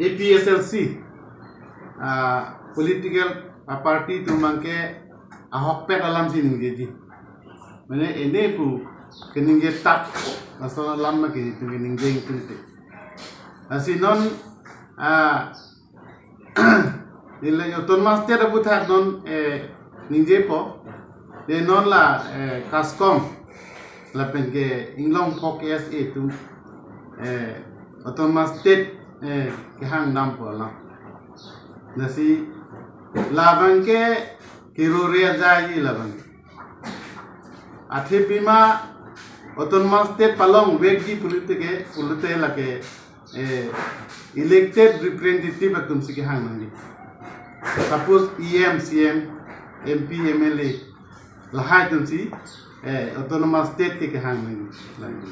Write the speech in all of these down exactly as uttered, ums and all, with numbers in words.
A P H L C, ah, political, ah, party atum abangke ahokpet alam si ningjeji. Mane ene pu keningje tak, laso alam ma ke itum keningje itum te. Lasi non, ah, nilai autonomous state aputhak non, eh, ningjepo. De non la, eh, KASCOM lapen ke Inglongpho K S A atum, eh, autonomous state, eh, kehang dampo la. Lasi labangke kerore ajaiji labang. Athe pima autonomous state palongvekji pulote ke, pulote lake, eh, elected representative atum si kehang nangji. Suppose E M, C M, M P, M L A, lahai atum si, eh, autonomous state ke kehang nangji.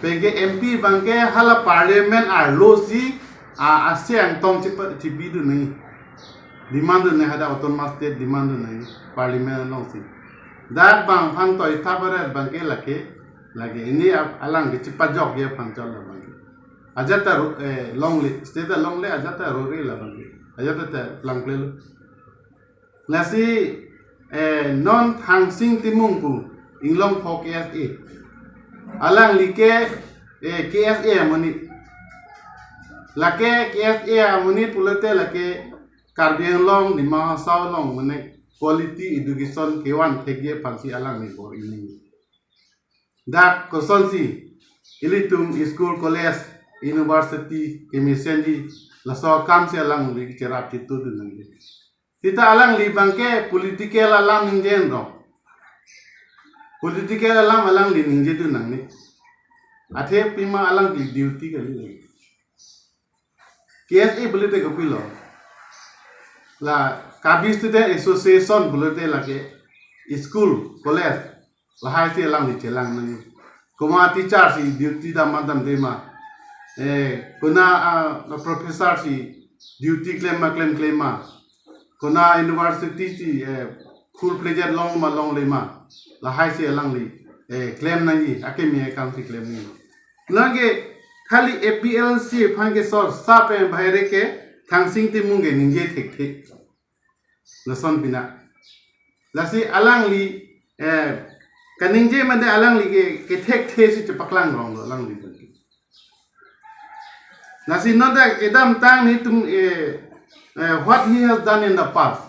Penke M P abangke hala parliament arlo si, a, ase angtong chipa, chipidun nangji. Demand dun nangji, hadak autonomous state demand dun nangji parliament alongsi. Dak bang aphan toitha baret abangke lake, lake ini ap-, alang kechipajokji aphan chot labangke. Ajat ta ro-, eh, longle, state ta longle, ajat ta rore labangke. Ajat ta plangplelo. Lasi, eh, non Thangsing Timung pu Inglongpho K S A. Alangli ke, eh, K S A amonit. Lake K S A amonit pulote lake Karbi Anglong, Dima Hasao along mane quality education kevan thekji aphansi alangli bor-i nangji. Dak kosonsi ilitum school, college, university kemesenji, laso akam si alangli cherap chitu dun nangji. Seta alangli abangke political alam ningje rong. Political alam alangli ningjedun nangne. Athe pima alangli duty kali. K S A pulote kopilo? La Karbi Student Association pulote lake school, college, lahai si alangli chelang nangji. Komat teacher si duty dam ma damde ma. Eh, konat, ah, professor si duty klem ma klemkle ma. Konat university si, eh, full fledged long ma longle ma. Lahai si alangli, eh, klem nangji, akeme akam si klem nangji. Lake khali A P H L C aphan ke sorsa pen bahere ke Thangsing Timung ke ningje thekthe. Lason pina. Lasi alangli, eh, kaningje mane alangli ke, kethekthe si chepaklang ronglo alangli. Lasi non ta kedamtang nelitum, eh, eh, what he has done in the past.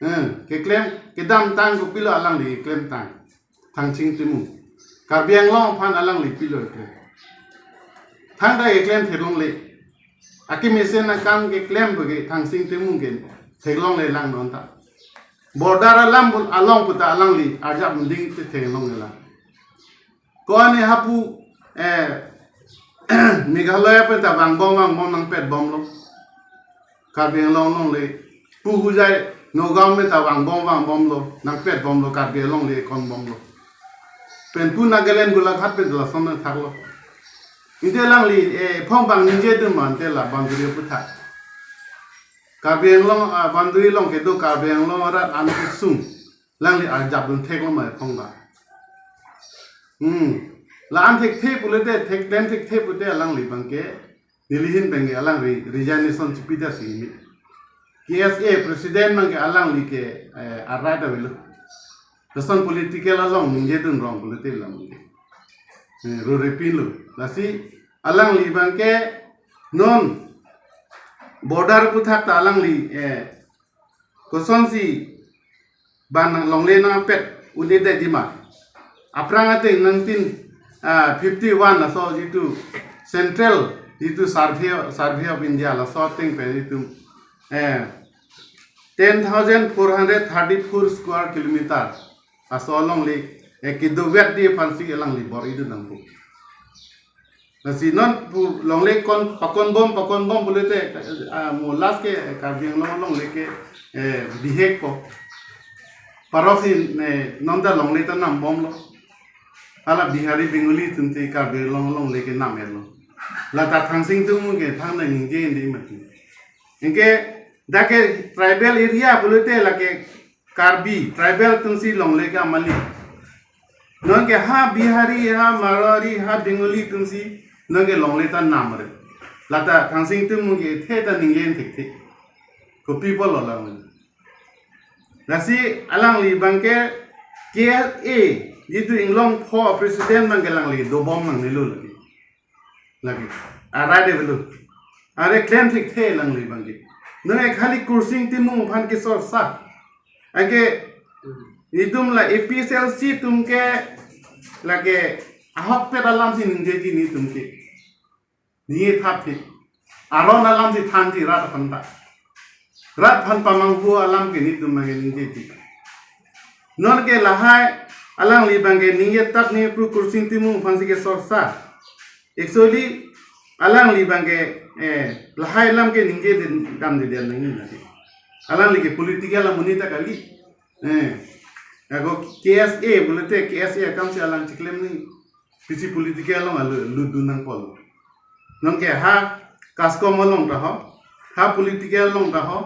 Eh, keklem, kedamtang kopilo alangli klemtang. Thangsing Timung. Karbi Anglong aphan alangli pilo keklem. Thangta keklem theklongle. Akemesen akam keklem bagi Thangsing Timung ke theklongle lang non ta. Border alam pun along puta alangli arjap mending te theklongle lang. Ko-an ne hapu, eh, Meghalaya pen ta vangbom vangbom nangpetbomlo. Karbi Anglong longle. Pu Hojai Nagaon pen ta vangbom vangbomlo. Nangpetbomlo Karbi Anglong le konbomlo. Pen pu Nagaland Golaghat pen ta lason nangthaklo. Inte alangli, eh, phong bang ningjedun ma ante la boundary aputhak. Karbi Anglong, ah, boundary along kedo Karbi Anglong arat an kesung. Alangli arjap dun theklo ma phong bang. Hmm. La-an thekthe pulote, thek, klem thekthe pulote alangli abangke neli ahin abangke alangli resignation chipida si mi. K S A president abangke alangli ke, eh, a-right avelo. Lason political along ningjedun rong pulote alam ke. Eh, rorepinlo. Lasi alangli abangke non border aputhak ta alangli, eh, kosonsi bang nang longle nangpet un-edetji ma. Aphrang ateng nineteen, ah, fifty-one laso jitu Central jitu Survey, Survey of India laso ateng pen jitu, eh, ten thousand four hundred thirty-four square kilometer laso alongle, eh, kedovetji aphansi alangli bor-idun nangpo. Lasi non pu longle kon pakonbom pakonbom pulote, ah, mo last ke Karbi Anglong longle ke, eh, bihek ko. Parok si, eh, non ta longle ta nambomlo. Hala Bihari Bengali atum te Karbi Anglong longle ke nam-etlo. La ta Thangsing Timung ke thang nangningje indi mati. Anke dak ke tribal area pulote lake Karbi tribal atum si longle ke amali. Non ke ha Bihari, ha Marwari, ha Bengali atum si non ke longle ta namre. Lata Thangsing Timung kethe ta ningje thekthe. Kopi apotlo alang. Lasi alangli abangke K S A, jitu Inglongpho president abangke alangli dobom nangnelo lake. Lake. Arai de belu. Are klem thekthe alangli abangke. Nang khali Kursing Timung aphan kesorsa. Anke itum la A P H L C atum ke lake ahokpet alamsi ningjeji itum ke. Ningje thap thi. Aron alamsi thanji rat aphan ta. Rat aphan pamanghu alam ke itum abangke ningjeji. Non ke lahai alangli abangke ningje tap ningje pru Kursing Timung aphansi kesorsa. Actually, alangli abangke, eh, lahai alam ke ningje din dam de dia nangji nasi. Alangli ke political amonit ta kali. Eh, ako K S A pulote K S A akamsi alang chiklem ni. Pisi political along alu, ludun nangpo. Non ke ha kaskom along ta ho, ha political along ta ho,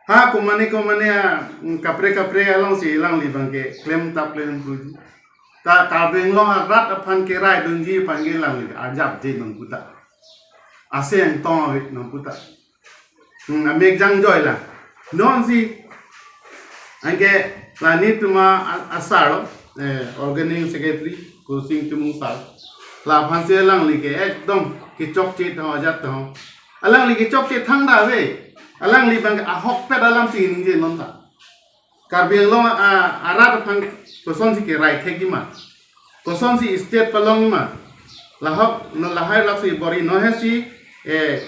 ha komane komane a, mm, kapre kapre alongsi alangli abangke klem tap klem pruji. Ta Karbi Anglong arat aphan keraidunji aphan ke alangli ajapje nangputa. Ase angtong ave nangputa. Hmm, amek jangjoi la. Nonsi anke la netum a-, asar lo, eh, organizing secretary, Kursing Timung sir. Laphansi alangli ke ekdom kechokche tang ajat tang. Alangli kechokche thangta ave. Alangli abang ahokpet alamsi ningje non ta. Karbi Anglong a, arat aphan kosonsi kerai thekji ma. Kosonsi state palongji ma. Lahok, no lahai laksi bor-i no hesi, eh,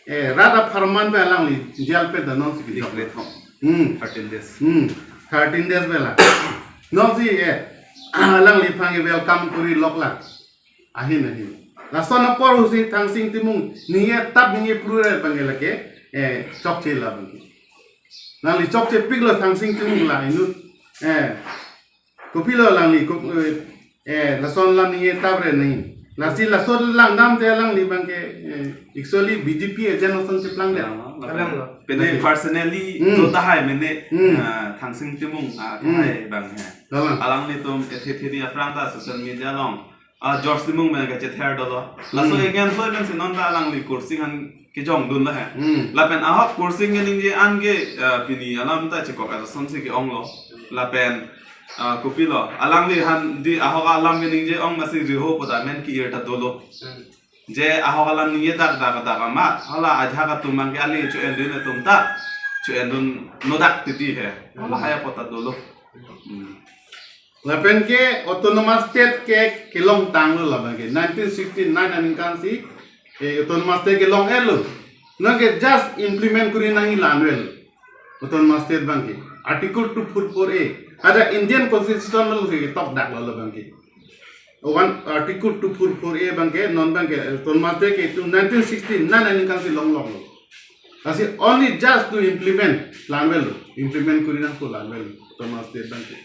eh, rat apharman pen alangli jail pen ta nonsi kejok. Declare thom. Hmm. Thirteen days. Hmm. Thirteen days pen la. Nonsi, eh, alangli aphan ke welcome kuri lok la. Ahin ahin. Lason apor husi Thangsing Timung ningje tap ningje pru re abangke lake, eh, chokche la abangke. Nangli chokche piklo Thangsing Timung la inut. Eh, kopilo alangli ko, eh, eh, lason alam ningje tap re nangji. Lasi lason langdamte alangli abangke, eh, actually B J P agent ason cheplang de. Abang lo. Pene personally Hmm. do tahai mene, Hmm. ah, Thangsing Timung, ah, Hmm. tahai abang he. Dalang. Alanglitum ethe theni aphrang ta social media along, ah, George Timung pen kachether dolo. Laso Hmm. against lo pensi non ta alangli Kursing aphan kejongdun lo he. Hmm. Lapen ahok Kursing keningje an ke, ah, pini alam ta chekok asonsi ke-ong lo. Lapen, ah, kopilo. Alangli aphan di ahok alam keningje ong masi riho pu ta men ke-ir ta dolo. Je ahok alam ningje dak dak dak amat. Hala ajahak atum abangke ali cho-endun atum ta. Cho-endun nodak titi he. Lahai apot ta dolo. Hmm. Lapen ke autonomous state ke kelongtanglo labangke. Nineteen sixty-nine aningkan si, eh, autonomous state kelong-etlo. Nonke just implement kuri nangji la-an vel. Autonomous state abangke. Article two four four A. Ada Indian Constitution alongsi ketokdaklo labangke. One Article two four four A abangke, non abangke, autonomous state ke itum nineteen sixty-nine aningkan si longloklo. Lasi only just to implement la-an vel, implement kuri nangpo la-an vel, autonomous state abangke.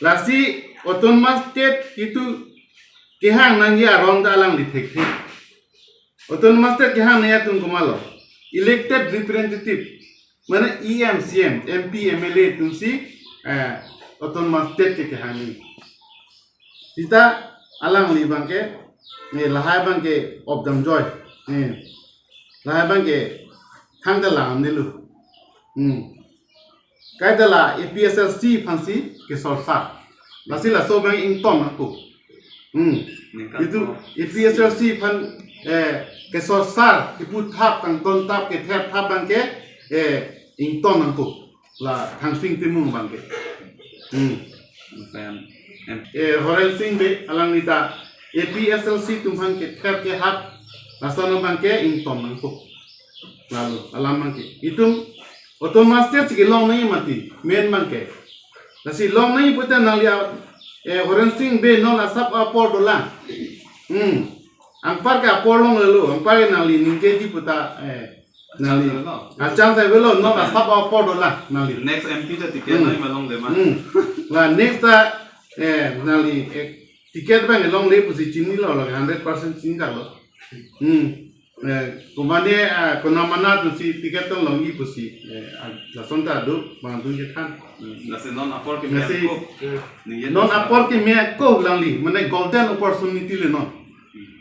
Lasi autonomous state itum kehang nangji aron ta alangli thekthe. Autonomous state kehang nangji atum komatlo. Elected representative, mane E M, C M, M P, M L A atumsi, eh, autonomous state ke kehang nangji. Sita alangli abangke, eh, lahai abangke opdam joi. Eh, lahai abangke thangta la-an nelo. Hmm. Kaita la A P H L C aphansi kesorsa. Lasi laso abang ington nangpo. Hmm. Ningkan Itum ko. A P H L C aphan, eh, kesorsa, kepu thap, kangton thap, kether thap abangke, eh, ington nangpo. La Thangsing Timung abangke. Hmm. Lapen, em. Eh, Horensing Bey, alangli ta A P H L C atum aphan kether kehap, lason abangke ington nangpo. Lalu, alam abangke. Itum autonomous state si kelong nangji mati, main abangke. Lasi long nangji pute nangli a, eh, Horensing Bey non asap apor dolang. Hmm. Anpar ke apor longlelo, anpar ke nangli ningjeji puta, eh, nangli. Achang sai velo, non asap apor dolang, nangli. Next M P ta ticket Hmm. nangji ma longle ma. Hmm. La next ta, eh, nangli, eh, ticket abang longle pusi chinilo, la hundred percent chinidaklo. Hmm. Eh, komane, ah, konamana atumsi ticket tong longji pusi, eh, ah, lason ta do, bang atum chethan. Lasi non apor ke Lasi, mengko. Ningje non non apor ke mengko alangli, mane golden opportunity le non.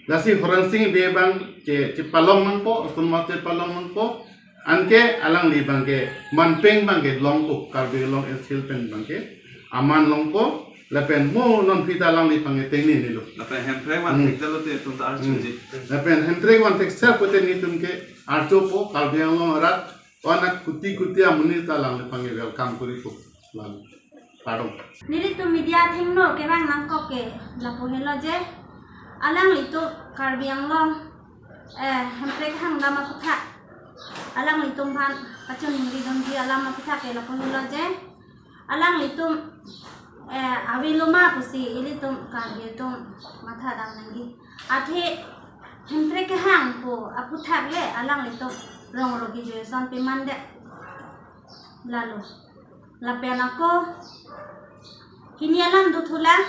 Lasi Horensing Bey abang ke chepalong nangpo, Autonomous State palong nangpo, anke alangli abangke manpeng abangke longpo, Karbi Anglong N C L pen abangke aman longpo, lapen mo non pita alangli abangke tengnenelo. Lapen Hemprek van Hmm. thekdelo te itum ta arjuji. Hmm. Lapen Hemprek van thekser pute netum ke arjupo, Karbi Anglong arat, onak kuti kuti amonit ta alangli abangke welcome koripo. Lalu, pardon. Nelitum media athengno kevang nangkok ke lapu helo je, alanglitum Karbi Anglong, eh, Hemprek kehang dam aputhak, alanglitum aphan kachiningri dunji alam aputhak ke lapu helo je, alanglitum, eh, avelo ma pusi ilitum Karbi atum matha dam nangji. Athe Hemprek kehang pu aputhak le alanglitum rong rogi joison peman de. Lalu, lapen ako hini alam dothulang,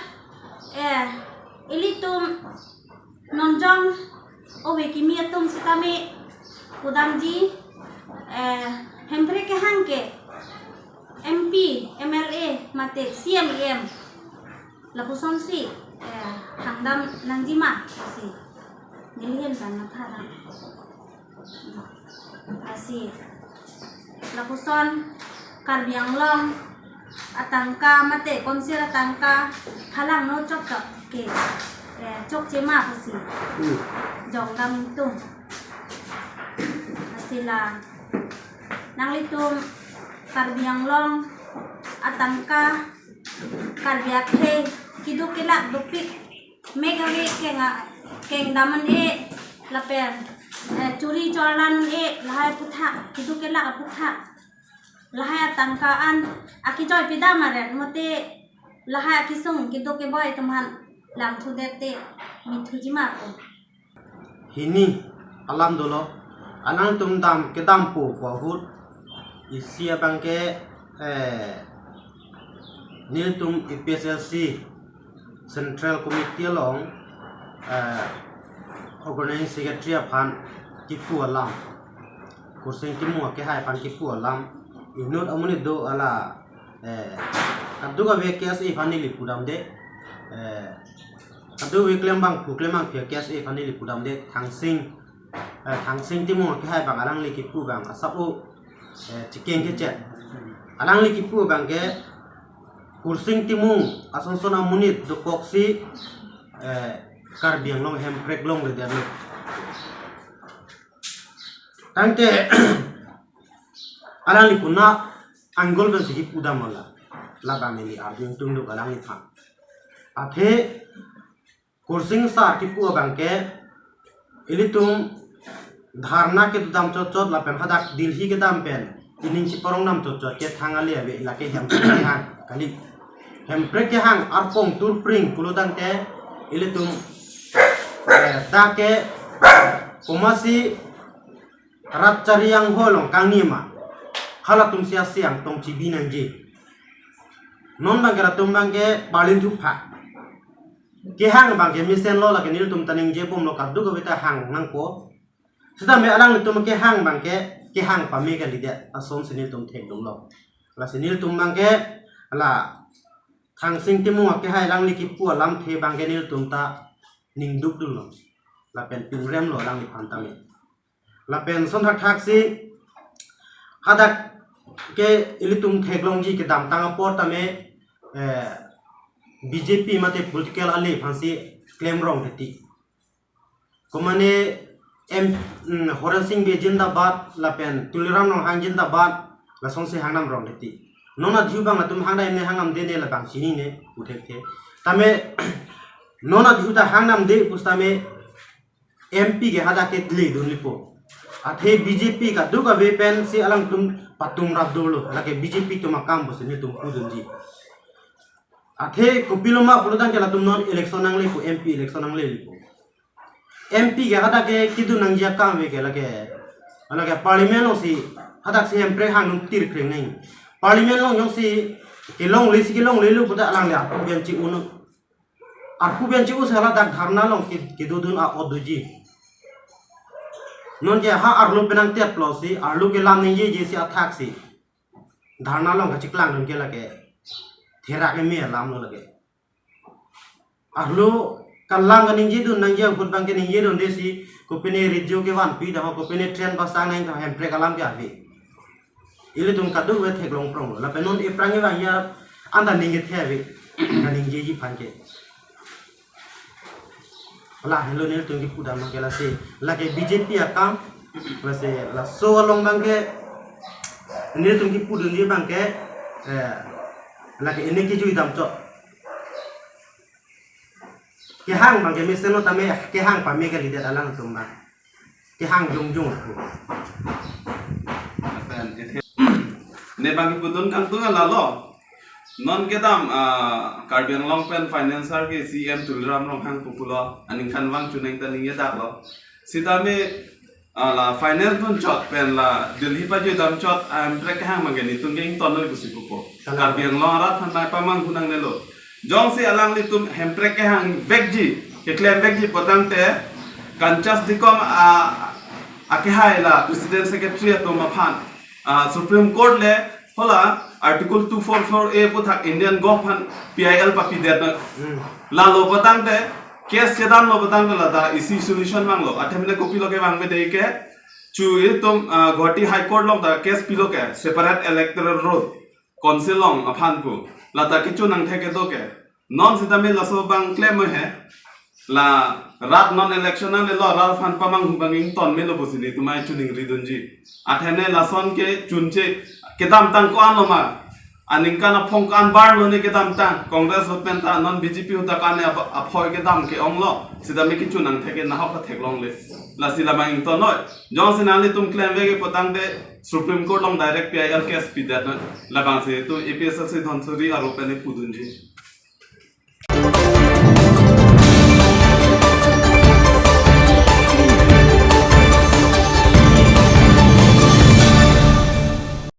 eh, ilitum nonjong ove kimi atum sitame pudamji, eh, Hemprek kehang ke M P, M L A, mate C M, E M, lapusonsi, eh, hangdam nangji ma pusi neli ahin pen matha dam. Lasi lapuson Karbi Anglong atangka mate Council atangka halangno chokchok ke, eh, chokche ma pusi Hmm. jongdam tum. Lasi la nanglitum Karbi Anglong atangka Karbi akhei keduk kelak dopik, mek ave keng a-, kengdam un-e lapen, eh, churi chorlan un-e, lahai aputhak, keduk kelak aputhak, lahai atangka an akejoi pidam aret mate lahai akesung keduk keboi atum aphan langthudet te mithuji ma pu. Hini alam dolo, alangtum dam kedampo pu ahut isi abangke, eh, nelitum A P H L C Central Committee along, eh, Organizing Secretary aphan kipu alam, Kursing Timung akehai aphan kipu alam, inut amonit do ala, eh, kadokave K S A aphan neli pudamde, eh, kadokave klembangphu klembangphi K S A aphan neli pudamde, Thangsing, eh, Thangsing Timung akehai abang alangli kipu abang asap o, eh, chikeng kechet. Alangli kipu abangke Kursing Timung asonson amonit dokoksi, eh, Karbi Anglong Hemprek longledet lo. Tangte alangli konat angle pensi kipu dam ma la, labang neli arju ingtungduk alangliphan. Athe Kursing sar kipu abangke ilitum dharna kedodam chotchot lapen hadak Delhi kedam pen ining chiparong dam chotchot ke thang ale ave, lake Hemprek kehang kali. Hemprek kehang arpong turpring pulo tangte ilitum, eh, dak ke komatsi rat chari anghoi along kangni ma, halatumsi asi angtong chibi nangji. Non abangke latum abangke palin thupha. Kehang abangke mesenlo, lake nelitum ta ningjebomlo, kadokave ta hang nangpo. Sitame alanglitum kehang abangke kehang pame kalidet asonsi nelitum thekdunlo. Lasi nelitum abangke la Thangsing Timung akehai alangli kipu alamthe abangke nelitum ta ningdukdunlo lapen pinremlo alangliphan tame. Lapen son thakthaksi hadak ke ilitum theklongji kedamtang apor tame, eh, B J P mate political ale aphansi klem rong teti. Komane M, mm, Horensing Bey jindabad lapen Tuliram Ronghang jindabad, lasonsi hangdam rong teti. Non adiu abang latum hangdam ne hangdamde ne labang chinine pu thekthe. Tame non adiu ta hangdamde pusitame M P ke hadak ke le dunlipo. Athe B J P kadokave pensi alangtum patum rap dolo, lake B J P atum akam pusi nelitum pudunji. Athe kopiloma pulo tangte latum non election nangle pu, M P election nangle lipo. M P ke hadak ke kedun nangji akam ave ke lake, lake Parliament alongsi hadaksi Hemprek hang nung tirkreng nang. Parliament along jongsi kelongle si kelonglelo pute alangli arpu pen chi-un. Arpu pen chi-un si hala dak dharna along ke, kedodun a-ot doji. Nonke ha arlo penang teplo si, arlo kelam ningjeje si athaksi dharna along kachiklangdun ke lake therak eme alamlo lake. Arlo Kalang kaningjedun nangji ahut abangke ningjedunde si, kopine rijio kevanpi dam ho, kopine train pasang nang dam ho, Hemprek alam ke ave. Ilitum kadokave theklong pronglo. Lapen non aphrang kevang ya anta ningje the ave. Kaningjeji aphan ke. Lahelo nelitum kepu dam abangke lasi. Lake B J P akam. Lasi laso along abangke nelitum kepudunji abangke, eh, lake ini kejui damchot. Kehang abangke mesen lo tame kehang pame kalidet alangtum abang. Kehang jongjong ako. Lapen, ne abang kepudun kangtung lalo. Non kedam, ah, Karbi Anglong pen financer ke C E M Tuliram Ronghang pupulo, aningkanvang chuneng ta ningjedaklo. Sitame, ah, la finance dunchot pen la Delhi pajui damchot, ah, Hemprek kehang abangke nelitum ke ingtonlo pusi pupo. Kalang. Karbi Anglong arat aphan nai pamanghu nangnelo. Jongsi alanglitum Hemprek kehangvekji, keklemvekji putangte, Kanchas Dikom, ah, akehai la President Secretary atum aphan, ah, Supreme Court le hala Article two four four A aputhak Indian Govt aphan P I L papidet na. Hmm. Lalo putangte, case kedamlo putangte lata isi solution vanglo. Athema kopilo kevang bede ke, chu itum, ah, Guwahati High Court along ta case pilo ke, separate electoral roll, council along aphan pu. Lata kecho nangthek kedo ke. Non sitame laso abang klem he. La rat non election nangnelo, rat aphan pamanghu abang ington melo pusi nelitum ai chuningri dunji. Athene lason ke chunche kedamtang ko-an lo ma. Aningkan aphong ko-an bar lo ne kedamtang. Congress lo pen ta non B J P ahut ta ko-an ne ap-, aphoi kedam ke-onglo. Sitame kecho nangthek ke nahok ta theklongle. Lasi labang ington noi. Jongsi nanglitum klemvek putangte Supreme Court along direct P I L case pidet noi. Labangsi itum A P H L C Dhansiri arlo pen pudunji.